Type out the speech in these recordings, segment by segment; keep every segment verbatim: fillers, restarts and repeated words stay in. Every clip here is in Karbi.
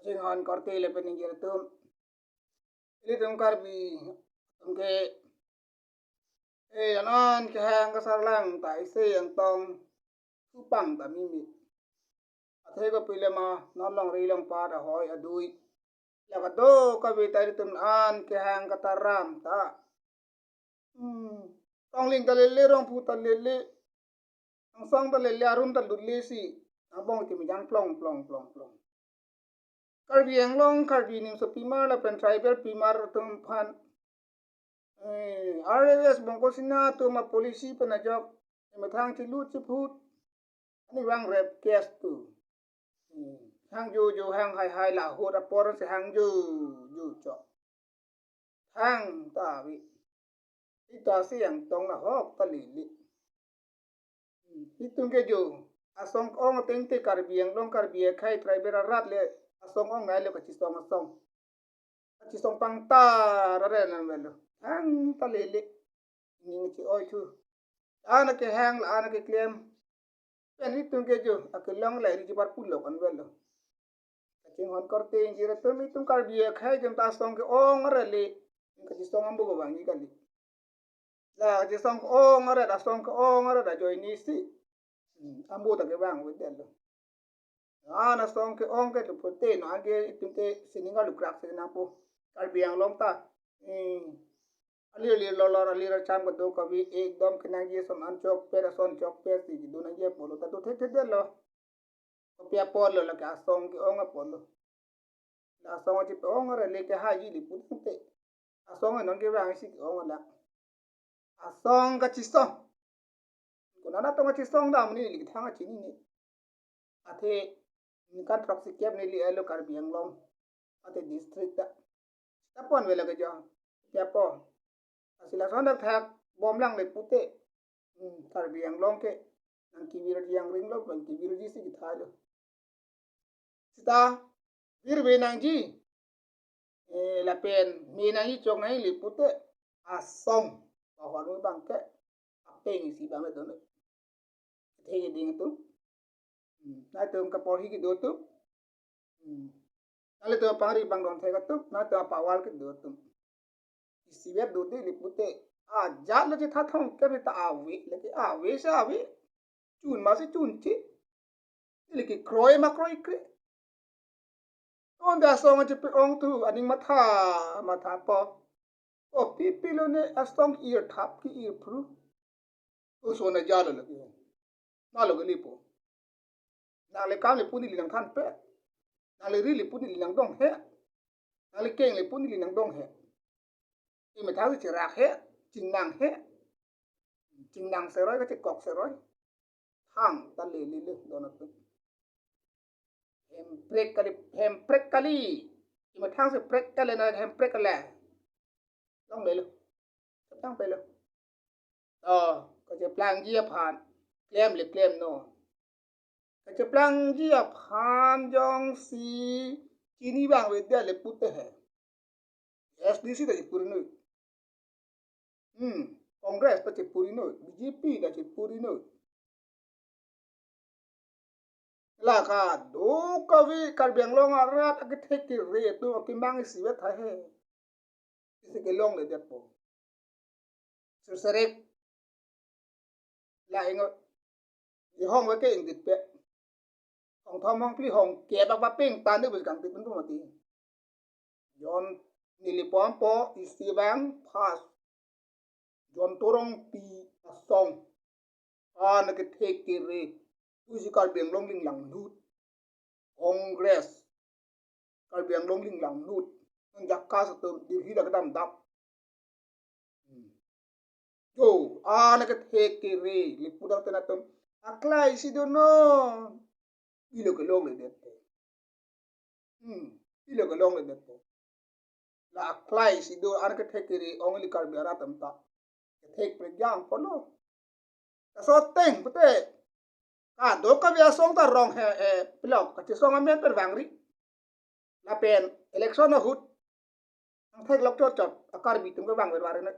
Thinghon korte lapen ingjir atum. Ilitum Karbi atum ke, eh, anan kehang kasarlang ta isi angtong thupang ta mimi. Athe kopilema non longri longpat ahoi adui. La kadokave ta ilitum an kehang kataram ta. Hmm. Tongling ta lele, rongphu ta lele. Angsong ta lele, arum ta lele si. Angbong ti mijang plong, plong, plong, plong. Karbi Anglong, Karbi nimso pimar lapen tribal pimar atum aphan, eh, R S S Bongkosina atum apolicy pen ajok, methang chilut chiphut, ani vang rape case tu. Hmm. Hang jo jo, hang hai hai, la ahut apor si hang jo jo chok. Hang ta ave. Ita si angtong nahok ta lele. Hmm. Itum ke jo asong ong ateng te Karbi Anglong, Karbi akhei, tribal arat le asong ong nai lo, kachisong asong. Kachisong pangtar are nang velo. Hang ta lele. Ning chi oi thu. La-an akehang, la-an akeklem. Pen itum ke jo akelong la ri jibar pulok an velo. Kachinghon korte ingjir atum, itum Karbi akhei atum ta asong ke-ong are le. Kachisong ambu kevangji kali. La kachisong ke-ong are, asong ke-ong are ajoine si. Hmm, ambu ta kevang avedetlo. La-an asong ke-ong ke tu pute non anke itum ke sining alukrak si nangpo. Karbi Anglong ta, hmm, alir alir lolor, alir acham kadokave ekdom kenangji ason an chokpet, ason chokpet si kedo nangji apotlo ta do thekthedetlo. Kopi apotlo, lake asong ke-ong apotlo. La asong achi pe-ong are le kehaiji le pu tangte. Asong non kevang si ke-ong la. Asong kachisong. Konat atong kachisong dam neli kethang achinine. Athe ningkan throksi kep neli elo Karbi Anglong. Athe district ta. Tapon velo ke jo. Tapon. Asi lason dak thak bomlang le pute. Hmm, Karbi Anglong ke nangkevirji angring lo, nangkevirji si kethai lo. Sita virve nangji, eh, lapen me nangji, chok nangji le pute asong bahon abang ke apeng isi abang le dono. Kethe keding atum. Hmm, nangtum kaporhi kedo atum. Hmm. Nanglitum apangri pangdon thek atum, nangtum apawal kedo atum. Isivet dode le pute. Ajat lo chetha thong ke ta ave, lake ave si ave. Chun ma si chunche. Lake kroi ma kroikre. Ong da asong achi pe-ong tu aning matha, mathapo. O pipi lo ne asong ir thap ke-ir phru. Oso na jalo lake. Nalo ke lipo. Nangle kam le pu neli nangthanpet. Nangle ri le pu neli nangdonghe. Nangle keng le pu neli nangdonghe. Imethang si cherak he, chingnang he. Chingnang seroi kachekok seroi. Hang ta lele le don atum. Hemprek kali, hemprek kali. Imethang si prek kali na hemprek kali. Longlelo. Cheplang pelo. Oh, kacheplangji aphan klem le klem non. Kacheplangji aphan jongsi chini abang avedet le pute he. S D C ta chepuri noi. Hmm, Congress ta chepuri noi, B J P ta chepuri noi. La kadokave Karbi Anglong arat akethek kere atum akemang isivet tahai he. Isi kelongledetpo. Sirserek. La ingot. Ihong veke ingdit pe. Hong thom hong phli hong kep abang papeng tan de bus kangtit pun mati. Jon neli pom po isi abang pas. Jon Torongpi asong. An akethek kere. Pusi Karbi Anglong linglang lut. Congress. Karbi Anglong linglang lut. Nang jakas atum Delhi dak dam dak. Hmm. Jo, an akethek kere, le pu tangte nangtum aklai si donon. Pilo kelongledetpo. Hmm, pilo kelongledetpo. La aklai si do an akethek kere ong ili Karbi arat atum ta. Kethek prekjang polo. Laso ateng pute. Kadokave asong ta rong he, eh, pilok, kachesong amen pen vangri. Lapen election ahut nangtheklok chotchot, a-Karbi atum ke vangver var ne.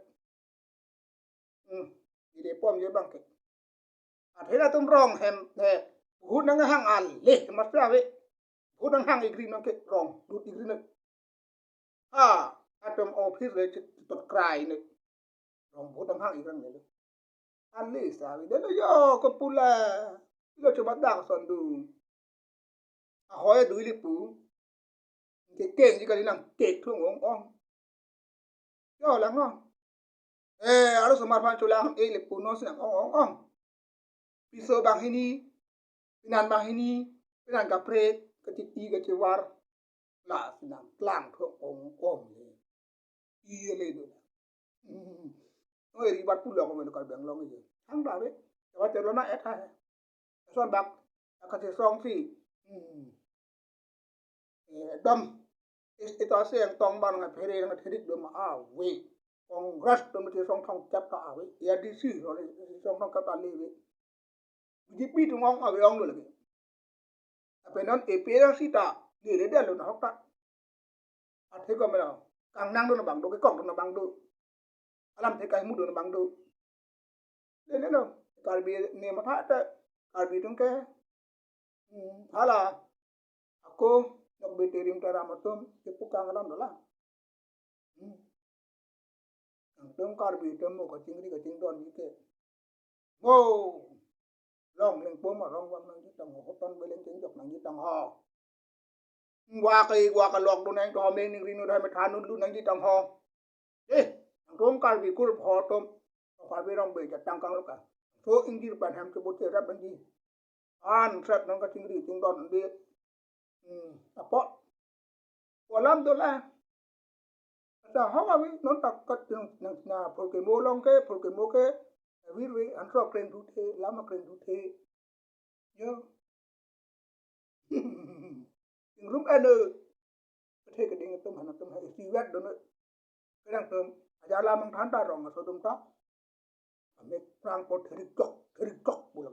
Hmm, ide pom je abang ke. Athe latum rong hem, he, ahut nanghang ale, mas ave. Vote nanghang igri nang ke rong, lut igri nang. Ha, atum office le chit tot krai ne. Rong vote nanghang igri nang le. Ale sa, wi delo yo, ko pula. Lo choba dak son du. Ahoi dui le pu. Ke keng ji kali nang kek thung ong ong. Yo lang no. Eh, aro somar phan chulang e le pu no sinang ong ong ong. Piso banghini, pinan banghini, pinan kaprek, kachiti kachivar. La sinang klang thung ong ong le. Iya le do. Hmm. Oi, ribat pulo ko men Karbi Anglong ajo. Hang da be. Dapat terlo na et ha. Son bak. Akasi song si. Hmm. Eh, dam. Is ito si ang tong ban ngai phere ngai thedik dom awe. Congress dom ti song thong kep ta awe. A D C ro le song thong kep ta le we. B J P tum ong awe ong lo lagi. Ape non A P H L C ta. Ni le dia lo na hok ta. Athe ko mera. Kang nang do na bang do, ke kong do na bang do. Alam the kai mu do na bang do. Le le lo. Karbi ne matha ta. Karbi tum ke. Hmm, hala. Ako nok bete rim taram atum, ke pukang alam dola. Hmm. Nangtum Karbi atum mo kachingri kachingdon ji ke. Mo. Long lengpo ma rong wang nangji tang ho, hoton beleng chingjok nangji tang ho. Wa ke wa ke lok do nang to meng ning rinu dai me thanun lu nangji tang ho. Eh, nangtum Karbi kur pho tum. Karbi rong be jatang kang lo ka. So ingjir pan hem ke bote rap nangji. An sat nang kachingri chingdon de. Hmm, apo. Walam dola. Asa hong awi non tak kat nang nang na phurke mo long ke, phurke mo ke. Awi wi an so kreng du the, lama kreng du the. Yo. Ingrum eno. Kethe keding atum han atum ha isi wet dono. Kedang tum aja lamang than ta rong aso dum ta. Amek prang ko therik kok, therik kok bulang.